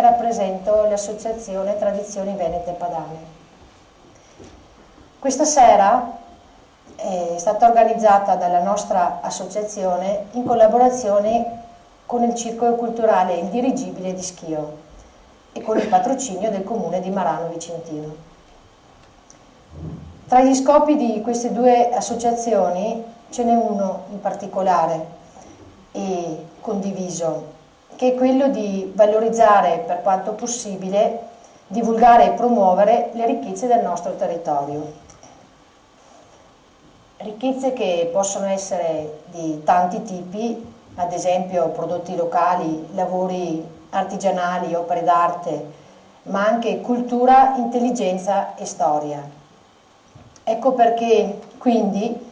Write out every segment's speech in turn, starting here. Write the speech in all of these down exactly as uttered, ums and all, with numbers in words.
Rappresento l'Associazione Tradizioni Venete Padane. Questa sera è stata organizzata dalla nostra associazione in collaborazione con il Circolo Culturale Il Dirigibile di Schio e con il patrocinio del Comune di Marano Vicentino. Tra gli scopi di queste due associazioni ce n'è uno in particolare e condiviso, che è quello di valorizzare, per quanto possibile, divulgare e promuovere le ricchezze del nostro territorio. Ricchezze che possono essere di tanti tipi, ad esempio prodotti locali, lavori artigianali, opere d'arte, ma anche cultura, intelligenza e storia. Ecco perché, quindi,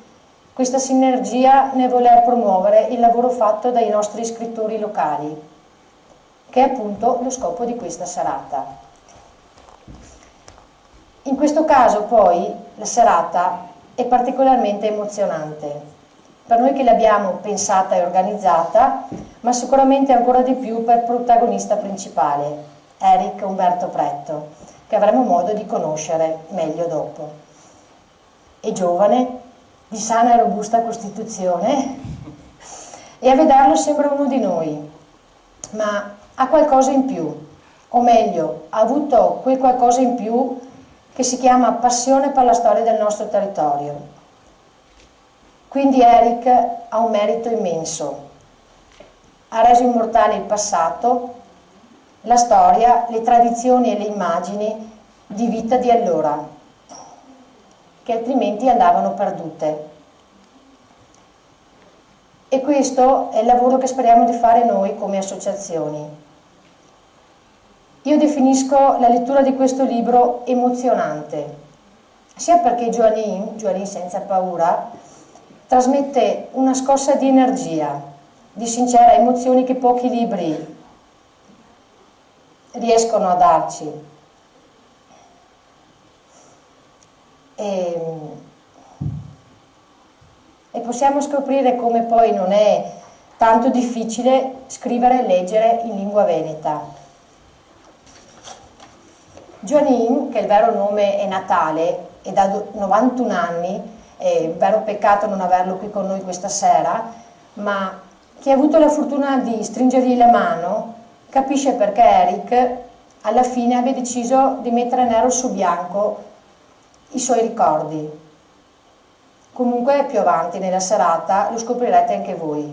questa sinergia nel voler promuovere il lavoro fatto dai nostri scrittori locali, che è appunto lo scopo di questa serata. In questo caso, poi, la serata è particolarmente emozionante, per noi che l'abbiamo pensata e organizzata, ma sicuramente ancora di più per protagonista principale, Eric Umberto Pretto, che avremo modo di conoscere meglio dopo. È giovane, di sana e robusta costituzione, e a vederlo sembra uno di noi, ma ha qualcosa in più, o meglio, ha avuto quel qualcosa in più che si chiama passione per la storia del nostro territorio. Quindi Eric ha un merito immenso. Ha reso immortale il passato, la storia, le tradizioni e le immagini di vita di allora, che altrimenti andavano perdute. E questo è il lavoro che speriamo di fare noi come associazioni. Io definisco la lettura di questo libro emozionante, sia perché Joanine, Joanine Senza Paura, trasmette una scossa di energia, di sincera emozione che pochi libri riescono a darci. E, e possiamo scoprire come poi non è tanto difficile scrivere e leggere in lingua veneta. Joanine, che il vero nome è Natale, e da do-, novantuno anni, è un vero peccato non averlo qui con noi questa sera, ma chi ha avuto la fortuna di stringergli la mano capisce perché Eric alla fine abbia deciso di mettere nero su bianco i suoi ricordi. Comunque, più avanti nella serata lo scoprirete anche voi.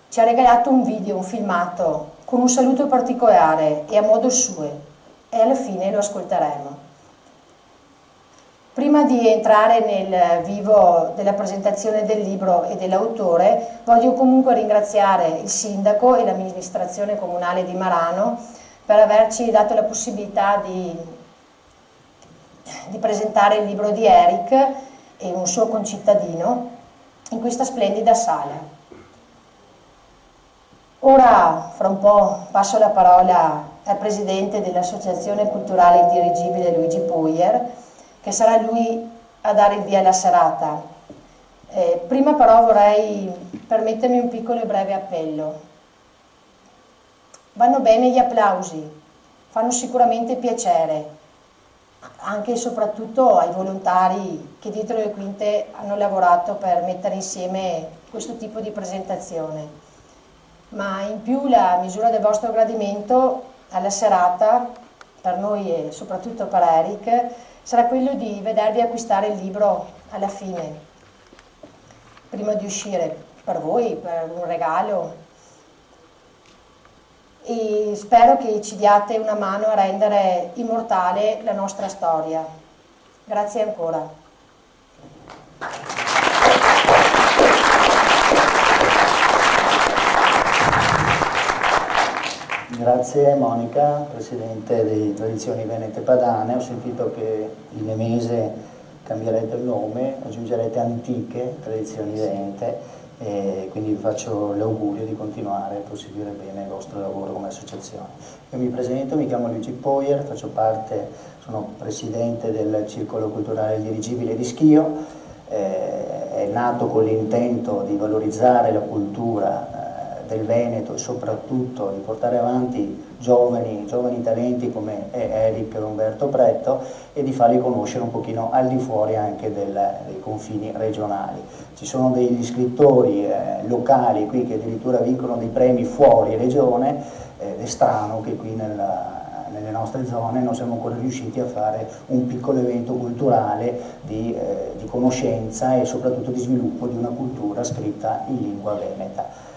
Ci ha regalato un video, un filmato, con un saluto particolare e a modo suo, e alla fine lo ascolteremo. Prima di entrare nel vivo della presentazione del libro e dell'autore, voglio comunque ringraziare il sindaco e l'amministrazione comunale di Marano per averci dato la possibilità di, di presentare il libro di Eric e un suo concittadino in questa splendida sala. Ora, fra un po', passo la parola al presidente dell'Associazione Culturale Indirigibile, Luigi Poier, che sarà lui a dare il via alla serata. Eh, prima però vorrei permettermi un piccolo e breve appello. Vanno bene gli applausi, fanno sicuramente piacere, anche e soprattutto ai volontari che dietro le quinte hanno lavorato per mettere insieme questo tipo di presentazione. Ma in più la misura del vostro gradimento alla serata, per noi e soprattutto per Eric, sarà quello di vedervi acquistare il libro alla fine, prima di uscire, per voi, per un regalo. E spero che ci diate una mano a rendere immortale la nostra storia. Grazie ancora. Grazie Monica, presidente di Tradizioni Venete Padane. Ho sentito che il mese cambierete il nome, aggiungerete Antiche Tradizioni Venete, e quindi vi faccio l'augurio di continuare a proseguire bene il vostro lavoro come associazione. Io mi presento, mi chiamo Luigi Poier, faccio parte, sono presidente del Circolo Culturale Dirigibile di Schio. Eh, è nato con l'intento di valorizzare la cultura, eh, del Veneto e soprattutto di portare avanti giovani, giovani talenti come è Eric Umberto Preto e di farli conoscere un pochino al di fuori anche del, dei confini regionali. Ci sono degli scrittori, eh, locali qui che addirittura vincono dei premi fuori regione, eh, ed è strano che qui nella, nelle nostre zone non siamo ancora riusciti a fare un piccolo evento culturale di, eh, di conoscenza e soprattutto di sviluppo di una cultura scritta in lingua veneta.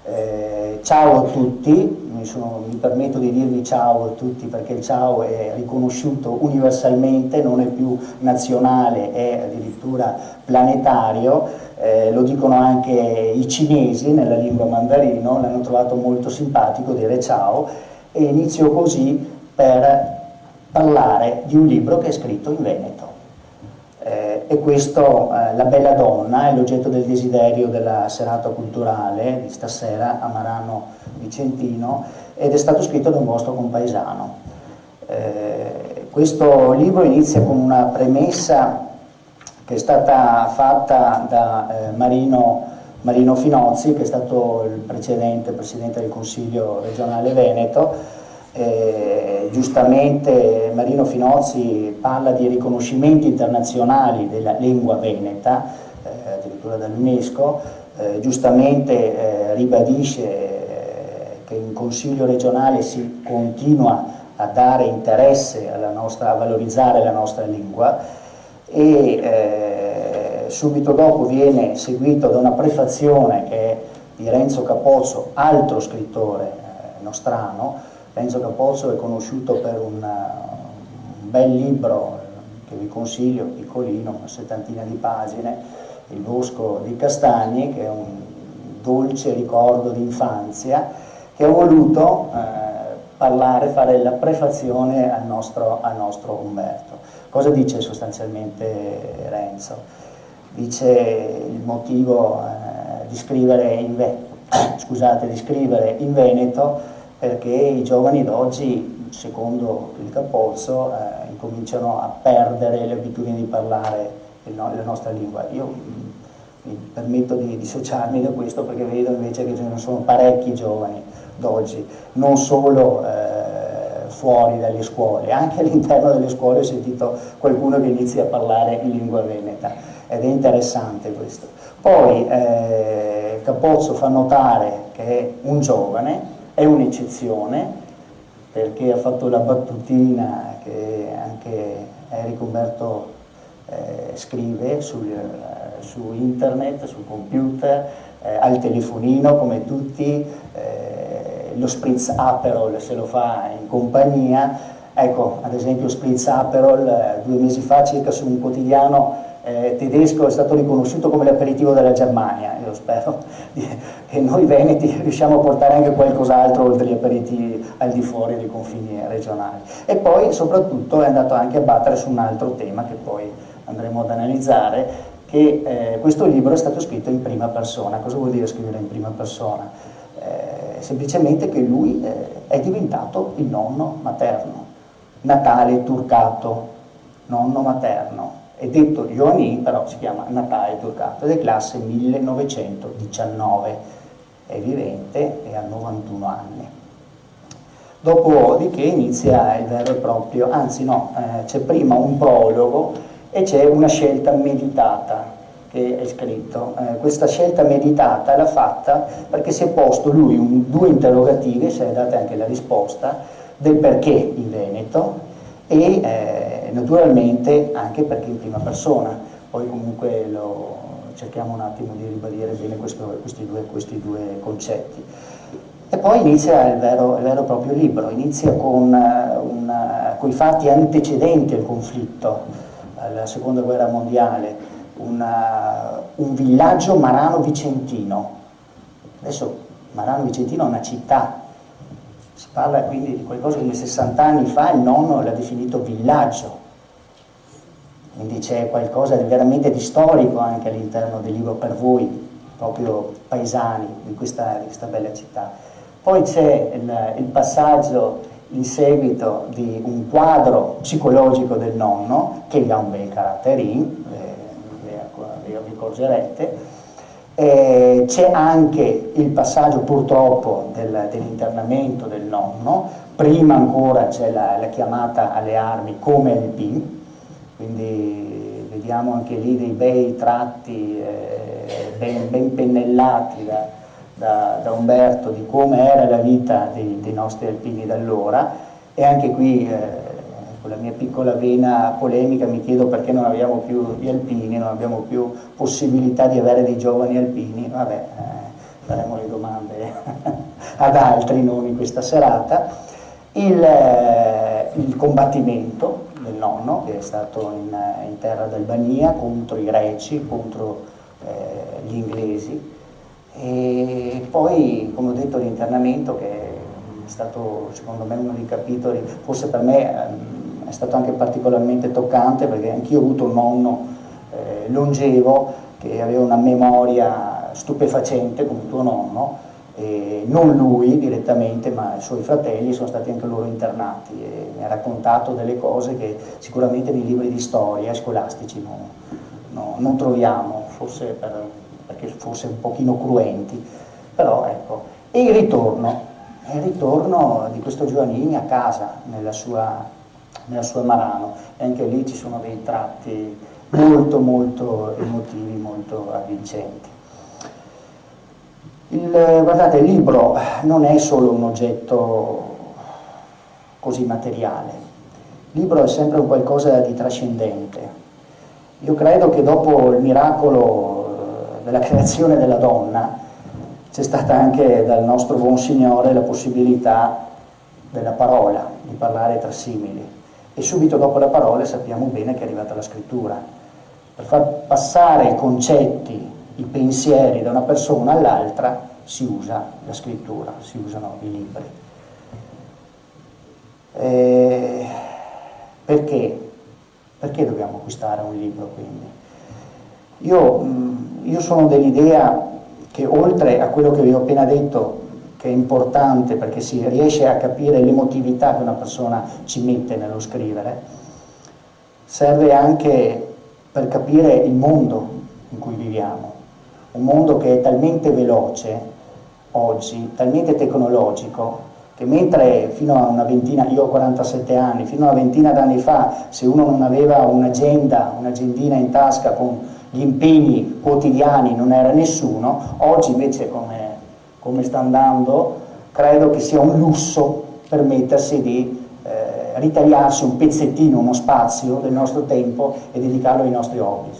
Eh, ciao a tutti, mi, sono, mi permetto di dirvi ciao a tutti perché il ciao è riconosciuto universalmente, non è più nazionale, è addirittura planetario. Eh, lo dicono anche i cinesi nella lingua mandarino, l'hanno trovato molto simpatico dire ciao, e inizio così per parlare di un libro che è scritto in veneto. Eh, e questo, eh, La bella donna, è l'oggetto del desiderio della serata culturale di stasera a Marano Vicentino, ed è stato scritto da un vostro compaesano. Eh, questo libro inizia con una premessa che è stata fatta da, eh, Marino, Marino Finozzi, che è stato il precedente presidente del Consiglio regionale veneto. Eh, giustamente Marino Finozzi parla di riconoscimenti internazionali della lingua veneta, eh, addirittura dall'UNESCO, eh, giustamente, eh, ribadisce, eh, che in Consiglio regionale si continua a dare interesse alla nostra, a valorizzare la nostra lingua, e, eh, subito dopo viene seguito da una prefazione che è di Renzo Capozzo, altro scrittore, eh, nostrano. Renzo Capozzo è conosciuto per un, un bel libro, eh, che vi consiglio, piccolino, una settantina di pagine, Il bosco dei castagni, che è un dolce ricordo d'infanzia, che ho voluto, eh, parlare, fare la prefazione al nostro, al nostro Umberto. Cosa dice sostanzialmente Renzo? Dice il motivo, eh, di scrivere in ve-, scusate, di scrivere in veneto, perché i giovani d'oggi, secondo il Capozzo, eh, incominciano a perdere le abitudini di parlare il no-, la nostra lingua. Io, mm, mi permetto di dissociarmi da questo perché vedo invece che ce ne sono parecchi giovani d'oggi, non solo, eh, fuori dalle scuole, anche all'interno delle scuole ho sentito qualcuno che inizia a parlare in lingua veneta, ed è interessante questo. Poi, eh, Capozzo fa notare che è un giovane, è un'eccezione, perché ha fatto la battutina che anche Eric Umberto, eh, scrive sul, eh, su internet, sul computer, eh, al telefonino come tutti, eh, lo spritz Aperol se lo fa in compagnia. Ecco, ad esempio, spritz Aperol, eh, due mesi fa circa su un quotidiano, eh, tedesco è stato riconosciuto come l'aperitivo della Germania. Io spero di, che noi veneti riusciamo a portare anche qualcos'altro oltre gli aperitivi al di fuori dei confini regionali. E poi, soprattutto, è andato anche a battere su un altro tema che poi andremo ad analizzare, che, eh, questo libro è stato scritto in prima persona. Cosa vuol dire scrivere in prima persona? Eh, semplicemente che lui, eh, è diventato il nonno materno. Natale Turcato, nonno materno, è detto Joanin, però si chiama Natale Turcato, ed è classe millenovecentodiciannove, è vivente e ha novantuno anni. Dopodiché inizia il vero e proprio, anzi no, eh, c'è prima un prologo e c'è una scelta meditata che è scritto. Eh, questa scelta meditata l'ha fatta perché si è posto lui un, due interrogativi, si è data anche la risposta, del perché in veneto e, eh, naturalmente anche perché in prima persona. Poi comunque lo, cerchiamo un attimo di ribadire bene questo, questi due, questi due concetti. E poi inizia il vero, il vero e proprio libro, inizia con, eh, un, eh, coi fatti antecedenti al conflitto, alla seconda guerra mondiale, un, eh, un villaggio marano vicentino. Adesso Marano Vicentino è una città, si parla quindi di qualcosa come sessanta anni fa, il nonno l'ha definito villaggio. Quindi c'è qualcosa di, veramente di storico anche all'interno del libro per voi, proprio paesani di questa, di questa bella città. Poi c'è il, il passaggio in seguito di un quadro psicologico del nonno, che gli ha un bel caratterin, eh, ve, ve accorgerete, Eh, c'è anche il passaggio purtroppo del, dell'internamento del nonno, prima ancora c'è la, la chiamata alle armi come alpin, quindi vediamo anche lì dei bei tratti, eh, ben, ben pennellati da, da, da Umberto di come era la vita dei, dei nostri alpini da allora. E anche qui, eh, con la mia piccola vena polemica, mi chiedo perché non abbiamo più gli alpini, non abbiamo più possibilità di avere dei giovani alpini. Vabbè, eh, faremo le domande ad altri, non in questa serata. Il, eh, il combattimento del nonno, che è stato in, in terra d'Albania, contro i greci, contro, eh, gli inglesi. E poi, come ho detto, l'internamento, che è stato, secondo me, uno dei capitoli, forse per me, ehm, è stato anche particolarmente toccante, perché anch'io ho avuto un nonno, eh, longevo, che aveva una memoria stupefacente, come tuo nonno, e non lui direttamente, ma i suoi fratelli sono stati anche loro internati, e mi ha raccontato delle cose che sicuramente nei libri di storia scolastici non, no, non troviamo, forse per, perché forse un pochino cruenti, però ecco. E il ritorno, il ritorno di questo Giovannini a casa, nella sua, nella sua Marano, e anche lì ci sono dei tratti molto, molto emotivi, molto avvincenti. Il, guardate, il libro non è solo un oggetto così materiale. Il libro è sempre un qualcosa di trascendente. Io credo che dopo il miracolo, eh, della creazione della donna, c'è stata anche dal nostro buon Signore la possibilità della parola, di parlare tra simili. E subito dopo la parola sappiamo bene che è arrivata la scrittura. Per far passare i concetti, i pensieri da una persona all'altra, si usa la scrittura, si usano i libri. Eh, perché? Perché dobbiamo acquistare un libro, quindi? Io, mm, io sono dell'idea che, oltre a quello che vi ho appena detto, che è importante perché si riesce a capire l'emotività che una persona ci mette nello scrivere, serve anche per capire il mondo in cui viviamo, un mondo che è talmente veloce oggi, talmente tecnologico, che mentre fino a una ventina, io ho quarantasette anni, fino a una ventina d'anni fa, se uno non aveva un'agenda, un'agendina in tasca con gli impegni quotidiani, non era nessuno, oggi invece, come, come sta andando, credo che sia un lusso permettersi di, eh, ritagliarsi un pezzettino, uno spazio del nostro tempo e dedicarlo ai nostri hobby.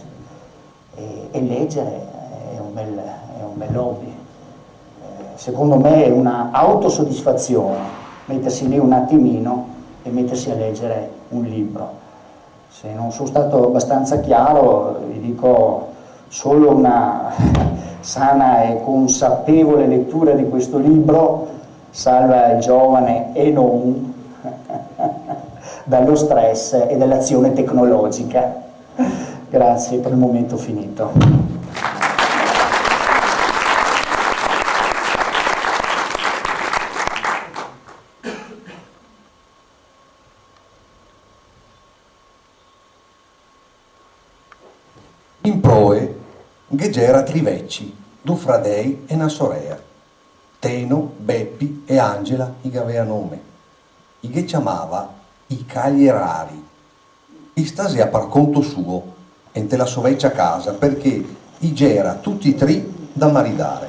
E, e leggere è un bel, è un bel hobby. Eh, secondo me è una autosoddisfazione mettersi lì un attimino e mettersi a leggere un libro. Se non sono stato abbastanza chiaro, vi dico, solo una sana e consapevole lettura di questo libro salva il giovane e non dallo stress e dall'azione tecnologica. Grazie, per il momento ho finito. In proe ghe gera tri veci, du fradei e na sorea. Teno, Bepi e Angela i gavea nome. I ghe ciamava i Caglierari. I stasea par conto suo, inte la so vecia casa, parché i gera tuti tri da maridare.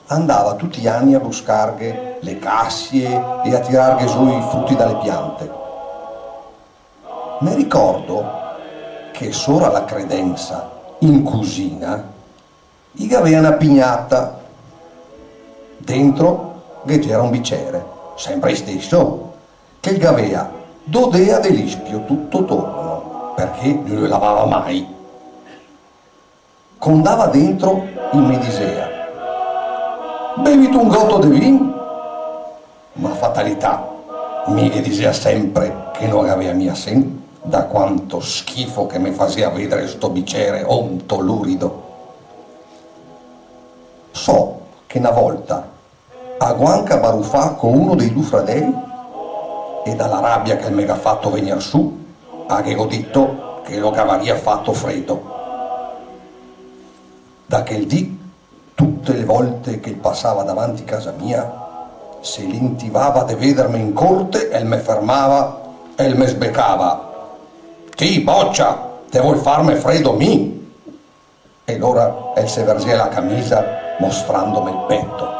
Andava tuti i ani a buscarghe le casie e a tirarghe su i fruti da le piante. Me ricordo che sora la credensa, in cusina, i gavea na pignata. Dentro ghe gera un bicere, sempre isteso, che el gavea do dea de lispio tuto torno, parché no lo lavava mai. Co ndava dentro, i me disea: "Bevito un goto de vin?" Ma fatalità, mi ghe disea sempre che no gavea mia sen, da quanto schifo che me fasea vedare sto bicere onto lurido. So che na volta a go anca barufà co uno dei du fradei, e da la rabia che el me ga fato vegner su, a ghe go dito che lo gavaria fato fredo. Da quel dì, tute le volte che el pasava davanti casa mia, se l'intivava de vederme in corte, el me fermava e el me sbecava: «Ti, bocia, te vol farme fredo mi?» E lora el se verzea la camisa mostrandome el peto.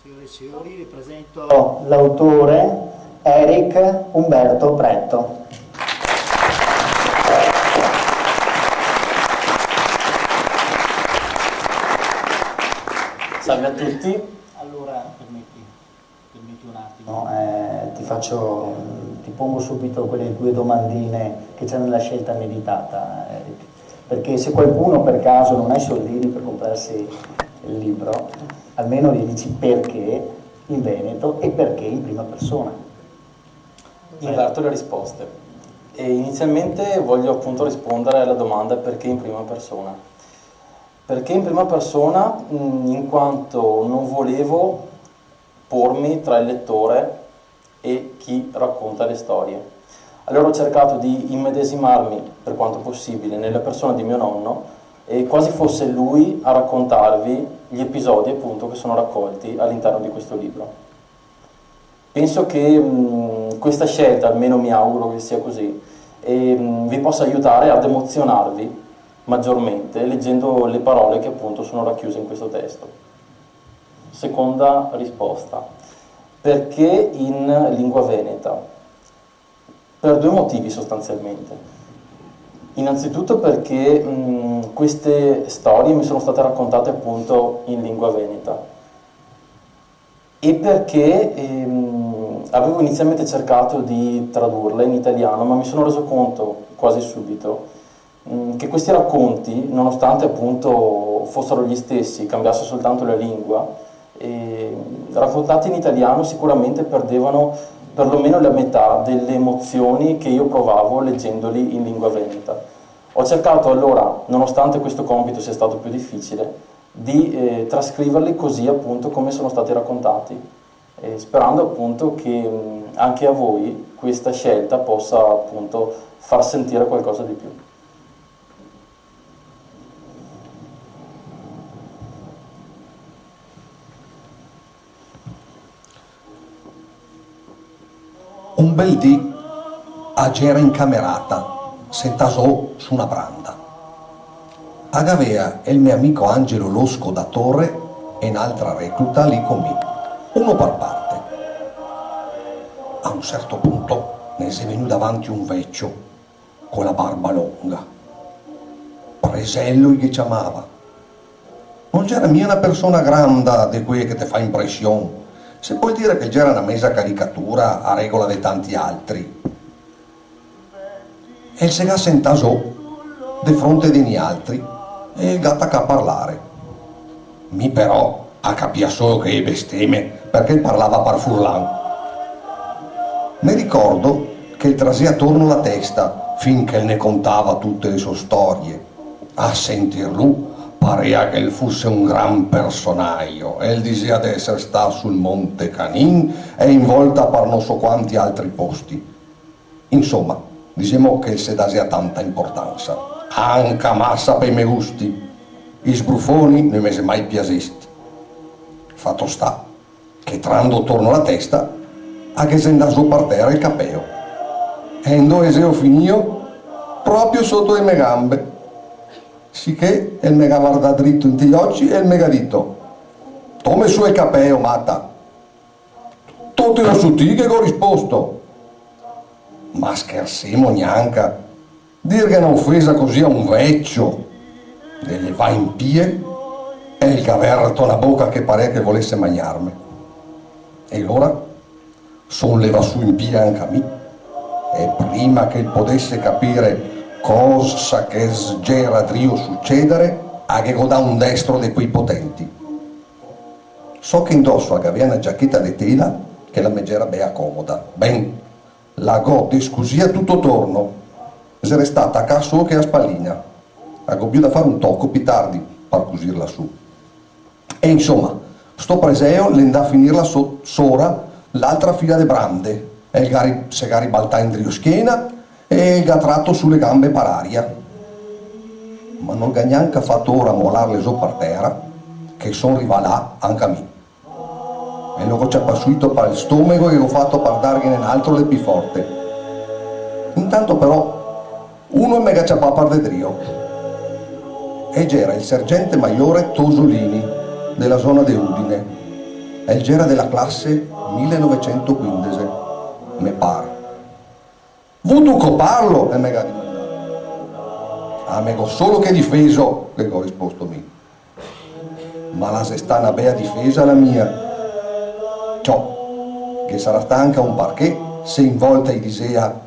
Signore e signori, vi presento l'autore Eric Umberto Preto. Salve a tutti. Allora, permetti, permetti un attimo. No, eh, ti faccio, ti pongo subito quelle due domandine che c'è nella scelta meditata, Eric. Perché se qualcuno per caso non ha i soldini per comprarsi il libro, almeno gli dici perché in veneto e perché in prima persona. Inverto le risposte. E inizialmente voglio appunto rispondere alla domanda: perché in prima persona? Perché in prima persona, mm, in quanto non volevo pormi tra il lettore e chi racconta le storie. Allora ho cercato di immedesimarmi, per quanto possibile, nella persona di mio nonno e quasi fosse lui a raccontarvi gli episodi, appunto, che sono raccolti all'interno di questo libro. Penso che, mm, questa scelta, almeno mi auguro che sia così, e, mm, vi possa aiutare ad emozionarvi maggiormente leggendo le parole che appunto sono racchiuse in questo testo. Seconda risposta: perché in lingua veneta? Per due motivi sostanzialmente. Innanzitutto perché, mm, queste storie mi sono state raccontate appunto in lingua veneta. E perché, ehm, avevo inizialmente cercato di tradurle in italiano, ma mi sono reso conto quasi subito, mm, che questi racconti, nonostante appunto fossero gli stessi, cambiasse soltanto la lingua, eh, raccontati in italiano sicuramente perdevano perlomeno la metà delle emozioni che io provavo leggendoli in lingua veneta. Ho cercato allora, nonostante questo compito sia stato più difficile, di, eh, trascriverli così appunto come sono stati raccontati, eh, sperando appunto che, mm, anche a voi questa scelta possa appunto far sentire qualcosa di più. Un bel dì, a gera in camerata, sentà zo su na branda. A gavea el me amico Angelo Losco da Torre e n'altra recluta lì con mi, uno par parte. A un certo punto ne xe vegnù davanti un vecio co la barba longa. Presello i ghe ciamava. No gera mia na persona granda de quee che te fa impresion. Se pol dire che gera na meza caricatura a regola de tanti altri. E el se ga sentà zo, de fronte de nialtri, e el ga tacà a parlare. Mi però a capia solo che e besteme, parché el parlava par furlan. Me ricordo che el trasea torno la testa fin che el ne contava tute le so storie. A sentirlu, parea che el fuse un gran personajo, e el disea de eser stà sul Monte Canin e in volta par no so quanti altri posti. Insoma, disemo che el se dasea tanta importansa, anca masa pe' i me gusti. I sbrufoni no i me xe mai piasesti. Fato sta che trando torno la testa, a ghe xe ndà zo par tera el capeo. E ndove xeo finìo? Proprio soto e me gambe. Siché el me ga vardà drito inte i oci e el me ga dito: «Tome su el capeo, mata!» «Tótelo su ti», ghe go risposto. Ma schersemo gnanca, dirghe na ofesa cusì a un vecio, de levà in pie, e el ga verto na boca che parea che el volese magnarme. E lora son levà su in pie anca mi, e prima che el podese capire cosa che gera drio sucedere, a ghe go dà un destro de quei potenti. So che indoso a gavea na giacheta de tela che la me gera bea comoda. Ben, la go descusìa tuto torno. Xe restà tacà so che a spalina. A go bio da far un toco pi tardi par cusirla su. E insoma, sto preseo l'è ndà a finirla so-, sora l'altra fila de brande, e el ga ri-, se ga ribaltà indrio schena e el ga trato su le gambe par aria. Ma no ga gnanca fato ora a molarle zo par tera, che son rivà là anca mi. E lo go ciapà suito pal stomego e go fato par darghene n'altro de pi forte. Intanto però, uno me ga ciapà par de drio. E gera el sergente maiore Tosolini, de la zona de Udine. El gera de la clase milenovecentoquindese, me par. "Vuto coparlo?" el me ga dimandà. "Ah, me go solo che difeso", ghe go risposto mi. "Ma la xe stà na bea difesa la mia." Ciò, ghe sarà stà anca un parché, se in volta i disea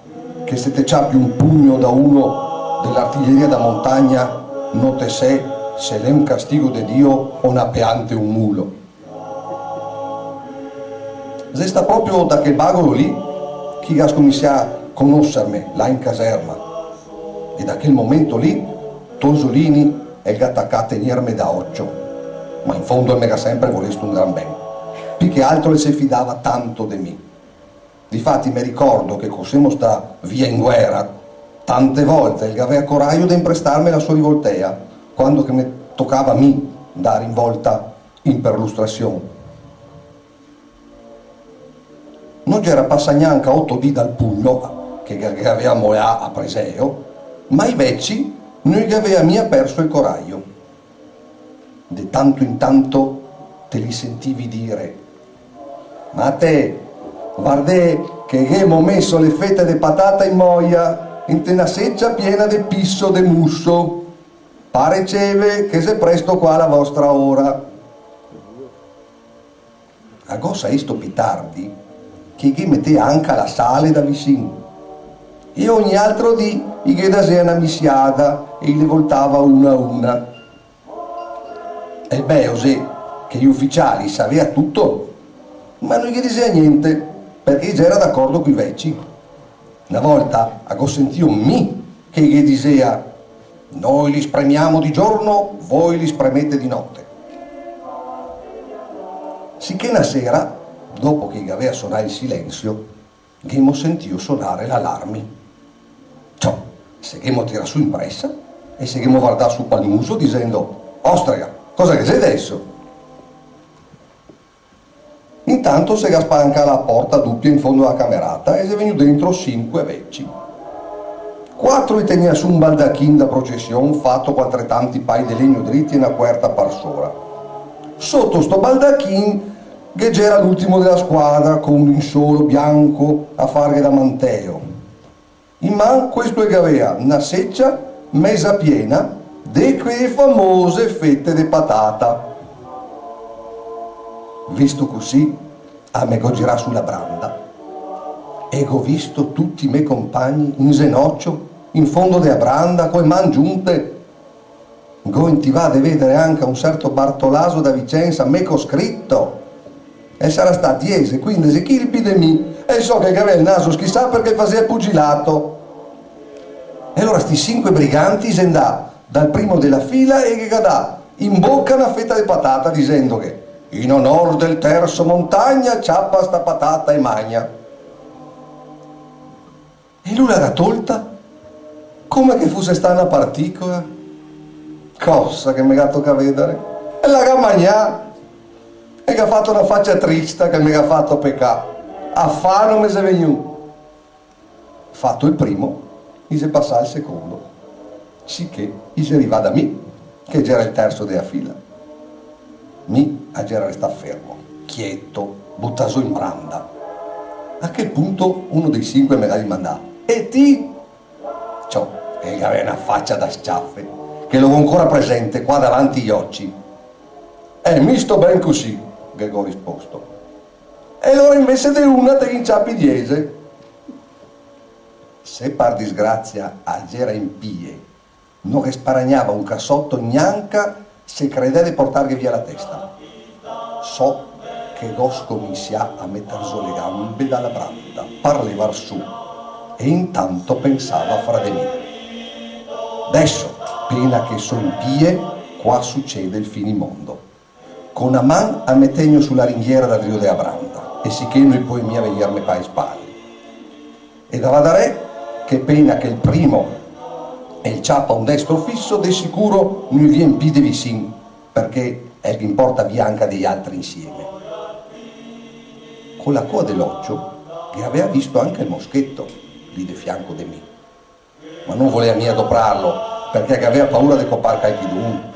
che se te ciapi un pugno da uno de l'artiglieria da montagna, no te sè se l'è un castigo de Dio o na peante un mulo. Xe stà proprio da quel bagolo lì che i ga scominsià a conoserme là in caserma. E da quel momento lì, Tosolini el ga tacà a tegnerme da ocio. Ma in fondo el me ga sempre volesto un gran ben. Pi che altro el se fidava tanto de mi. Difati me ricordo che co semo stà via in guera, tante volte el gavea corajo de imprestarme la so rivoltea, quando che me tocava a mi ndare in volta in perlustrasion. No gera pasà gnanca oto dì dal pugno che, che, che gavea molà a preseo, ma i veci no i gavea mia perso el corajo. De tanto in tanto te li sentivi dire: "Ma te, vardè che ghemo meso le fete de patata in moia, inte na secia piena de piso de muso. Pareceve che xe presto qua la vostra ora." A go saesto pi tardi che i ghe metea anca la sale da visin, e ogni altro dì i ghe dasea na misiada e i le voltava una a una. El beo xe che i uficiali i savea tuto, ma no i ghe disea gnente, parché i gera d'acordo coi veci. Na volta a go sentìo mi che i ghe disea: "Noi li spremiamo di giorno, voi li spremete di notte." Siché na sera, dopo che i gavea sonà el silensio, ghemo sentìo sonare l'alarmi. Ciò, se ghemo tirà su in presa e se ghemo vardà su pal muso disendo: "Ostrega, cosa che xe deso?" Intanto se ga spalancà la porta dupia in fondo a la camerata e xe vegnù dentro sinque veci. Quatro i tegnea su un baldachin da procesion fato co altretanti pai de legno driti e na coerta par sora. Soto sto baldachin ghe gera l'ultimo de la squadra, co un linsolo bianco a farghe da manteo. In man questo el gavea na secia meza piena de quee famose fete de patata. Visto cusì, a me go girà su la branda e go visto tuti i me compagni in zenocio, in fondo de la branda, co e man giunte. Go intivà de vedare anca un certo Bartolaso da Vicensa, meco scrito. El sarà stà diese, quindese chili pi de mi, e so che el gavea el naso schisà parché el fasea pugilato. E alora sti sinque briganti i xe ndà dal primo de la fila e ghe ga dà in boca na feta de patata, disendoghe: "In onor del terso montagna, ciapa sta patata e magna." E lu la ga tolta come che fuse stà na particola. Cosa che me ga tocà vedare! E la ga magnà! E ga fato na facia trista che me ga fato pecà. A fame me xe vegnù. Fato el primo, i xe pasà al secondo. Siché i xe rivà da mi, che gera el terso de la fila. Mi a gera restà fermo, chieto, butà zo in branda. A quel punto uno dei sinque me ga dimandà: "E ti?" Ciò, el gavea na facia da s-ciafe, che lo go ancora presente qua davanti i oci. "Eh, mi sto ben cusì", ghe go risposto. "E alora invese de una te ghin ciapi diese." Se par disgrazia a gera in pie, no ghe sparagnava un casoto gnanca se credea de portarghe via la testa. So che go scominsià a meter zo le gambe da la branda par levar su, e intanto pensava fra de mi: "Deso, pena che so in pie, qua sucede el finimondo." Co na man a me tegno su la ringhiera da drio de a branda, e siché no i pol mia vegnirme pa e spale. E da vadarè che pena che el primo el ciapa un destro fiso, de sicuro no i vien pi de visin, parché el ghe inporta via anca dei altri insieme. Co la coa de l'ocio gavea visto anca el moscheto, lì de fianco de mi. Ma no volea mia doprarlo, parché gavea paura de copar calchidun.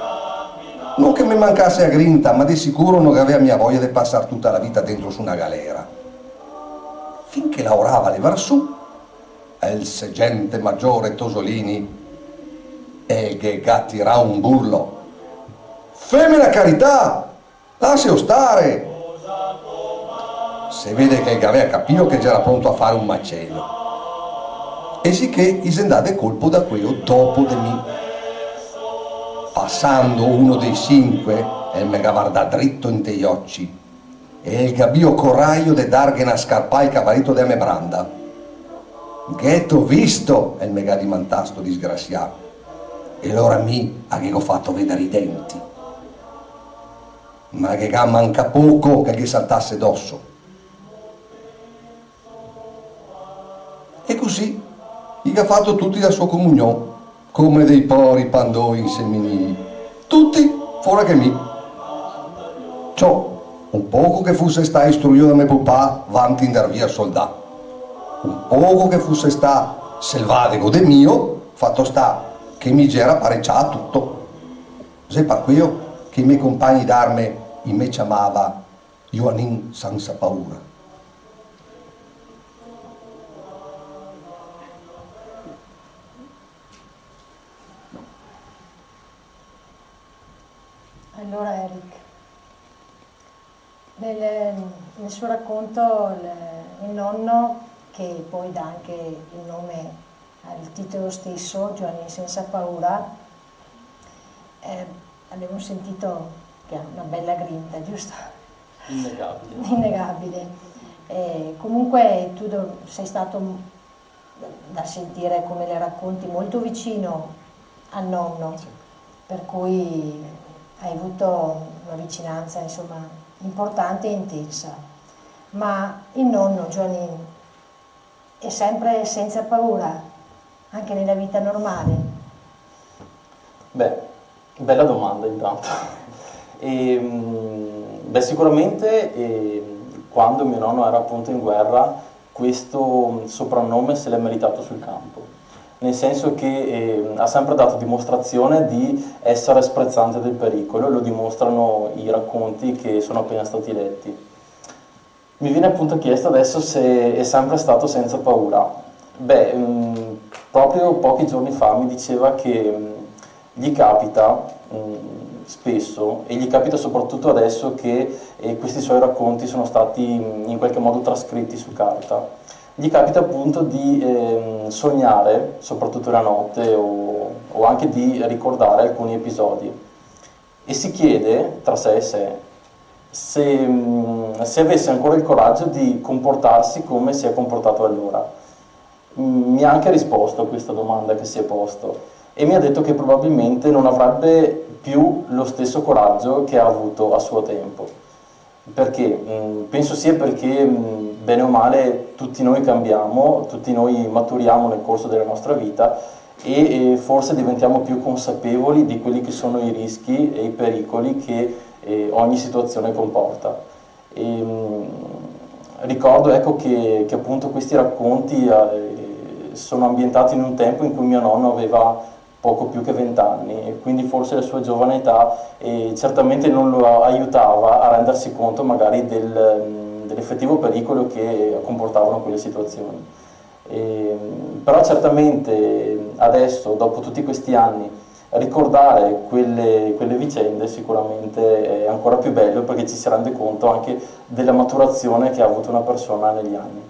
No che me mancase a grinta, ma de sicuro no gavea mia voia de pasar tuta la vita dentro su na galera. Fin che laorava a levar su, el segente magiore Tosolini el ghe ga tirà un burlo. Feme la carità! Laseo stare! Se vede che el gavea capìo che el gera pronto a fare un macelo. E siché i xe ndà de colpo da queo dopo de mi. Pasando uno dei sinque, el me ga vardà drito inte i oci e el ga bio corajo de darghe na scarpà al cavareto de a me branda. "Gheto visto?" el me ga dimandà sto disgrasià. E lora mi a ghe go fato vedare i denti. Ma ghe ga mancà poco che ghe saltase doso. E cusì i ga fato tuti la so comunion, come dei pori pandoi inseminii. Tuti, fora che mi. Ciò, un poco che fuse stà istruìo da me pupà vanti ndar via soldà, un poco che fuse stà selvadego de mio, fato stà che mi gera parecià a tuto. Xe par queo che i me compagni d'arme i me ciamava Joanin sansa paura. Alora, Eric, nel, nel suo racconto el, el nono, che poi dà anche il nome al titolo stesso, Joanin sensa paura, eh, abbiamo sentito che ha una bella grinta, giusto? Innegabile. Innegabile. Eh, comunque tu do-, sei stato, da sentire come le racconti, molto vicino al nonno, sì, per cui hai avuto una vicinanza, insomma, importante e intensa. Ma il nonno, Joanin, è sempre senza paura, anche nella vita normale? Beh, bella domanda intanto. Ehm, beh, sicuramente, ehm, quando mio nonno era appunto in guerra, questo soprannome se l'è meritato sul campo, nel senso che, ehm, ha sempre dato dimostrazione di essere sprezzante del pericolo, e lo dimostrano i racconti che sono appena stati letti. Mi viene appunto chiesto adesso se è sempre stato senza paura. Beh, mm, proprio pochi giorni fa mi diceva che, mm, gli capita, mm, spesso, e gli capita soprattutto adesso che, eh, questi suoi racconti sono stati, mm, in qualche modo trascritti su carta, gli capita appunto di, ehm, sognare, soprattutto la notte, o, o anche di ricordare alcuni episodi. E si chiede tra sé e sé se, mm, se avesse ancora il coraggio di comportarsi come si è comportato allora. Mm, mi ha anche risposto a questa domanda che si è posto e mi ha detto che probabilmente non avrebbe più lo stesso coraggio che ha avuto a suo tempo. Perché? Mm, penso sia perché, mm, bene o male, tutti noi cambiamo, tutti noi maturiamo nel corso della nostra vita e, e forse diventiamo più consapevoli di quelli che sono i rischi e i pericoli che, eh, ogni situazione comporta. E, mm, ricordo, ecco, che, che appunto questi racconti, eh, sono ambientati in un tempo in cui mio nonno aveva poco più che venti anni, e quindi forse la sua giovane età, eh, certamente non lo aiutava a rendersi conto magari del, mm, dell'effettivo pericolo che comportavano quelle situazioni. Ehm, però certamente adesso, dopo tutti questi anni, ricordare quelle, quelle vicende sicuramente è ancora più bello, perché ci si rende conto anche della maturazione che ha avuto una persona negli anni.